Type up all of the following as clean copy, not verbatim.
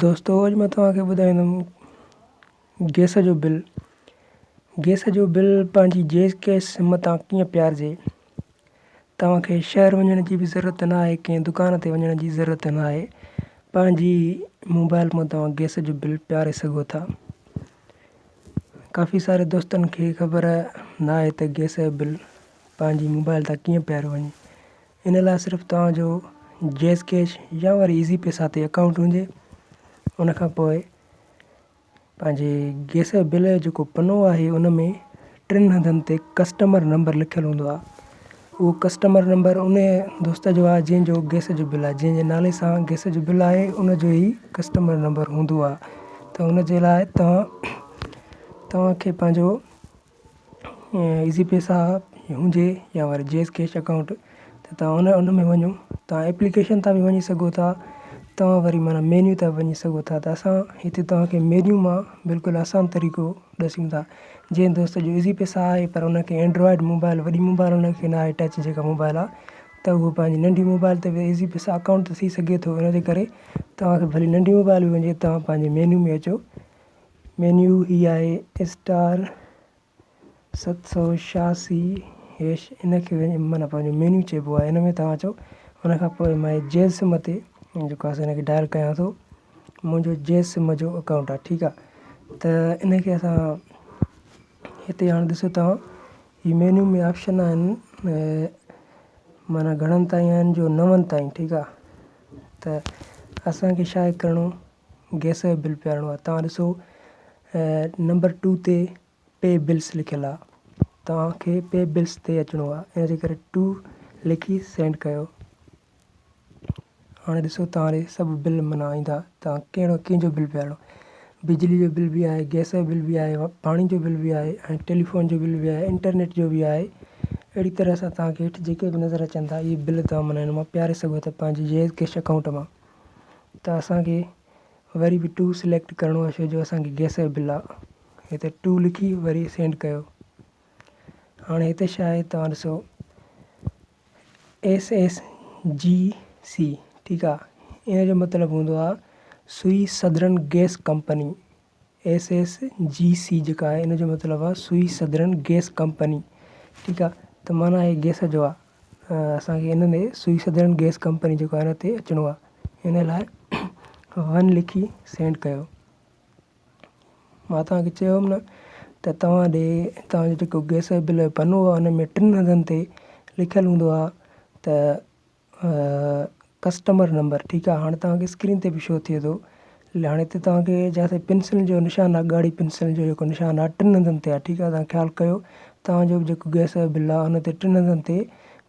دوستو اڄ مان توهان کي ٻڌائيندم گئس جو بل گئس جو بل پنهنجي جيس ڪيش سم تان ڪيئن پيارجي. توهان کي شهر وڃڻ جي به ضرورت نه آهي ڪنهن دڪان تي وڃڻ جي ضرورت نه آهي پنهنجي موبائل مان توهان گئس جو بل پياري سگهو ٿا. ڪافي ساري دوستن کي خبر نه آهي ته گئس جو بل پنهنجي موبائل تان ڪيئن پياريو وڃي. ان لاء صرف توهان جو جيز ڪيش يا وري ايزي پئسا تي اڪائونٽ هجي ان کان پوء پنهنجي گئس جو بل جو جيڪو پنو آهي ان ۾ ٽن هنڌن تي ڪسٽمر نمبر لکيل هوندو آهي اهو ڪسٽمر نمبر ان دوست جو آهي جنهن جو گئس جو بل آهي جنهن جي نالي سان گئس جو بل آهي ان جو ئي ڪسٽمر نمبر هوندو آهي ته ان جي لاء توهان توهان کي پنهنجو ايزي پئسا هجي يا وري جيز ڪيش اڪائونٽ ته توهان ان ان ۾ وڃو توهان ايپليڪيشن تان به وڃي سگهو ٿا توهان وري معنيٰ مينيو تان به وڃي سگهو ٿا ته اسان هتي توهان کي مينيو مان بلڪل آسان طريقو ڏسيون ٿا جنهن دوست جو ايزي پئسا آهي پر ان کي اينڊرائڊ موبائل وڏي موبائل ان کي نه آهي ٽچ جيڪا موبائل آهي ته اهو پنهنجي ننڍي موبائل تي به ايزي پئسا اڪائونٽ ته ٿي سگهي ٿو ان جي ڪري توهان کي ڀلي ننڍي موبائل به هجي توهان پنهنجي مينيو ۾ اچو مينيو هي آهي اسٽار 786 هيش ان کي وڃي معنيٰ پنهنجو مينيو چئبو آهي ان ۾ توهان اچو ان کان پوء مان هي جيز سم تي جيڪو آهي ان کي ڊائل ڪيان ٿو منهنجو جيز سم جو اڪائونٽ آهي ٺيڪ آهي ته ان کي اسان هتي هاڻي ڏسو توهان هي مينيو ۾ آپشن آهن معنيٰ گهڻن تائين آهن جو نون تائين ٺيڪ آهي ته اسانکي ڇا ڪرڻو گئس جو بل پيارڻو آهي توهان ڏسو نمبر ٽو تي پي بلس لکيل آهي توهان کي پي بلس تي اچڻو آهي ان جي ڪري ٽو لکي سينڊ ڪيو هاڻي ڏسو توهان ڏي سڀ بل منا ايندا توهان ڪهڙو ڪنهن جو بل پيارڻو بجلي جو بل به آهي گئس جو بل به آهي پاڻي جو بل به آهي ۽ ٽيليفون جو بل به آهي انٽرنيٽ جو به آهي اهڙي طرح سان توهان کي هيٺ جيڪي به نظر اچن ٿا اهي بل توهان منا هن مان پياري سگهو ٿا پنهنجي جيز ڪيش اڪائونٽ مان ته اسان کي وري به ٽو سليڪٽ ڪرڻو آهي ڇو جو اسان کي گئس جو بل آهي هتي ٽو لکي وري سينڊ ڪيو هاڻي هتي ڇا آهي توهان ڏسو ايس ايس جي سي ٺيڪ آهي ان جو مطلب هوندو آهي Sui southern gas company S S G C جيڪا آهي ان جو مطلب آهي سوئي سدرن گئس ڪمپني ٺيڪ آهي ته معنيٰ هي گئس جو آهي اسانکي ان ۾ سوئي سدرن گئس ڪمپني جيڪو آهي ان تي اچڻو آهي ان لاء ون لکي سينڊ ڪيو مان توهان کي چيو هيم نه ته توهان ڏي توهان جو جيڪو گئس جو بل جو پنو آهي ان ۾ ٽن هنڌن تي لکيل هوندو آهي ته ڪسٽمر نمبر ٺيڪ آ هاڻي توهان کي اسڪرين تي به شو ٿئي ٿو هاڻي هتي توهان کي جاٿي پينسل جو نشان آ ڳاڙهي پينسل جو جيڪو نشان آ ٽن هنڌن تي آ ٺيڪ آ توهان خيال ڪيو توهان جو به جيڪو گئس جو بل آ ان تي ٽن هنڌن تي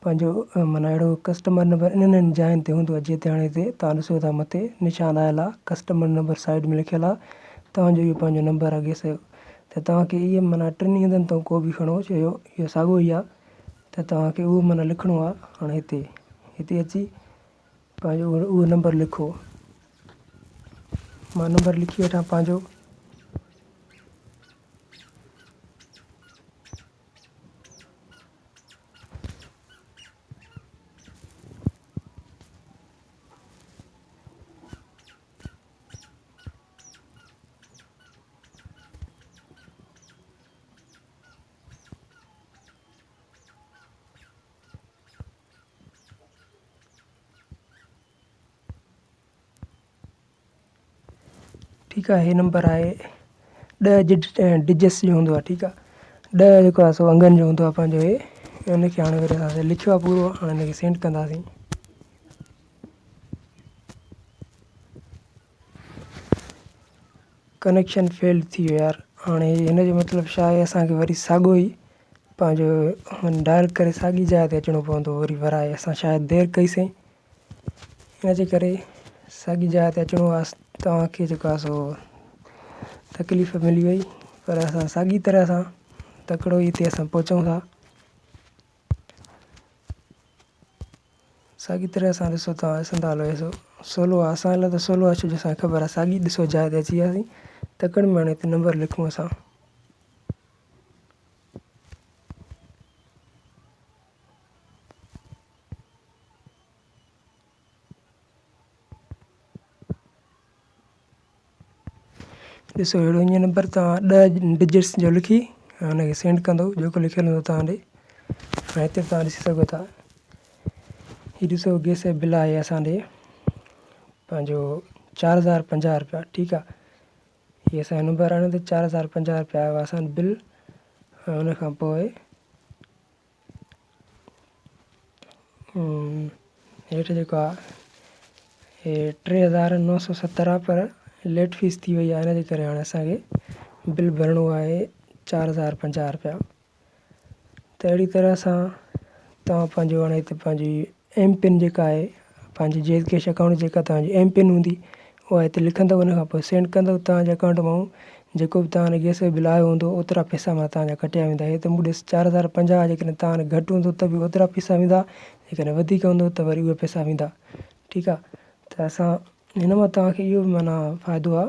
پنهنجو معنيٰ اهڙو ڪسٽمر نمبر انهن انهن جاين تي هوندو آ جتي هاڻي هتي توهان ڏسو ٿا مٿي نشان آيل آ ڪسٽمر نمبر سائيڊ ۾ لکيل آ توهان جو اهو پنهنجو نمبر آ گئس جو ته توهان کي اهي معنيٰ ٽنهي هنڌن تان ڪو به کڻو ڇو جو اهو ساڳيو ئي آ ته توهان کي اهو معنيٰ لکڻو آهي هاڻي هتي هتي اچي پنهنجو اهو نمبر لکو مان نمبر لکي وٺان پنهنجو ٺيڪ آهي هي نمبر آهي ڏهه ڊجٽس جو هوندو آهي ٺيڪ آهي ڏهه جيڪو آهي سو انگن جو هوندو آهي پنهنجو هي ان کي هاڻي وري اسان لکيو آهي پورو هاڻي ان کي سينڊ ڪنداسين ڪنيڪشن فيلڊ ٿي ويو يار هاڻي هن جو مطلب ڇا آهي اسان کي وري ساڳو ئي پنهنجو ڊائل ڪري ساڳي جاء تي اچڻو پوندو وري ورائي اسان شايد دير ڪئي سين ان جي ڪري ساڳي جاء تي اچڻو آهي توهان کي جيڪو آهي سو تڪليف ملي وئي پر اسان ساڳي طرح سان تڪڙو ئي هتي اسان پهچون ٿا ساڳي طرح سان ڏسو توهان ڏسندا هلو هي سولو آهي اسان لاء ته سولو آهي ڇو جو اسان کي خبر آهي ساڳي ڏسو جاء تي اچي وياسين تڪڙ ۾ هاڻي هتي نمبر لکون اسان. ڏسو اهڙو ائين نمبر توهان ڏهه ڊجٽس جو لکي ۽ ان کي سينڊ ڪندو جيڪو لکيل هوندو توهان ڏي ۽ هتي به توهان ڏسي سگهو ٿا هي ڏسو گيس جو بل آهي اسان ڏي پنهنجو 4050 روپيا ٺيڪ آهي هي اسان جو نمبر آهي ته 4050 روپيا آيو آهي اسان بل ۽ ان کان پوء هيٺ جيڪو آ هي 3970 آ پر ليٽ فيس ٿي وئي آ ان جي ڪري هاڻي اسان کي بل ڀرڻو آهي 4050 روپيا ته اهڙي طرح سان توهان پنهنجو هاڻي هتي پنهنجي ايم پن جيڪا آهي پنهنجي جيز ڪيش اڪائونٽ جيڪا توهان جي ايم پن هوندي اها هتي لکندو ان کان پوء سينڊ ڪندو توهان جي اڪائونٽ مان جيڪو به توهان ڏي گئس جو بل آيو هوندو اوترا پئسا مان توهان جا ڪٽيا ويندا هي ته مون ڏس 4050 جيڪڏهن توهان ڏي گهٽ هوندو ته به اوترا پئسا ويندا جيڪڏهن وڌيڪ هوندو ته وري اهي پئسا ويندا ٺيڪ آ ته اسان هن مان توهان کي اهو به معنيٰ فائدو آ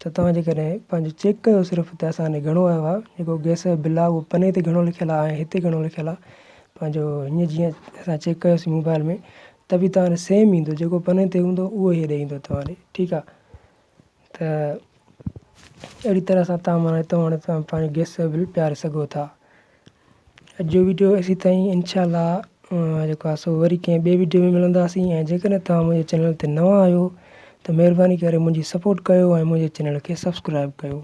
ته توهان جيڪڏهن پنهنجو چيڪ ڪيو صرف ته اسان ڏي گهڻو آيو آ جيڪو گئس جو بل آ اهو پني تي گهڻو لکيل آ ۽ هتي گهڻو لکيل آ پنهنجو هيئن جيئن اسان چيڪ ڪيوسين موبائل ۾ ته به توهان ڏي سيم ايندو جيڪو پني تي هوندو اهو ئي هيڏي ايندو توهان ڏي ٺيڪ آ ته اهڙي طرح سان توهان معنيٰ هتان هاڻي توهان پنهنجو گئس جو بل پياري سگهو ٿا. اڄ جو ويڊيو ايسي تائين انشاء الله جيڪو آهي سو وري ڪنهن ٻئي ويڊيو ۾ ملنداسين ۽ جيڪڏهن توهان منهنجي چينل تي نوان آهيو ته مهرباني ڪري منهنجي سپورٽ ڪيو ۽ منهنجي چينل کي سبسڪرائب ڪيو.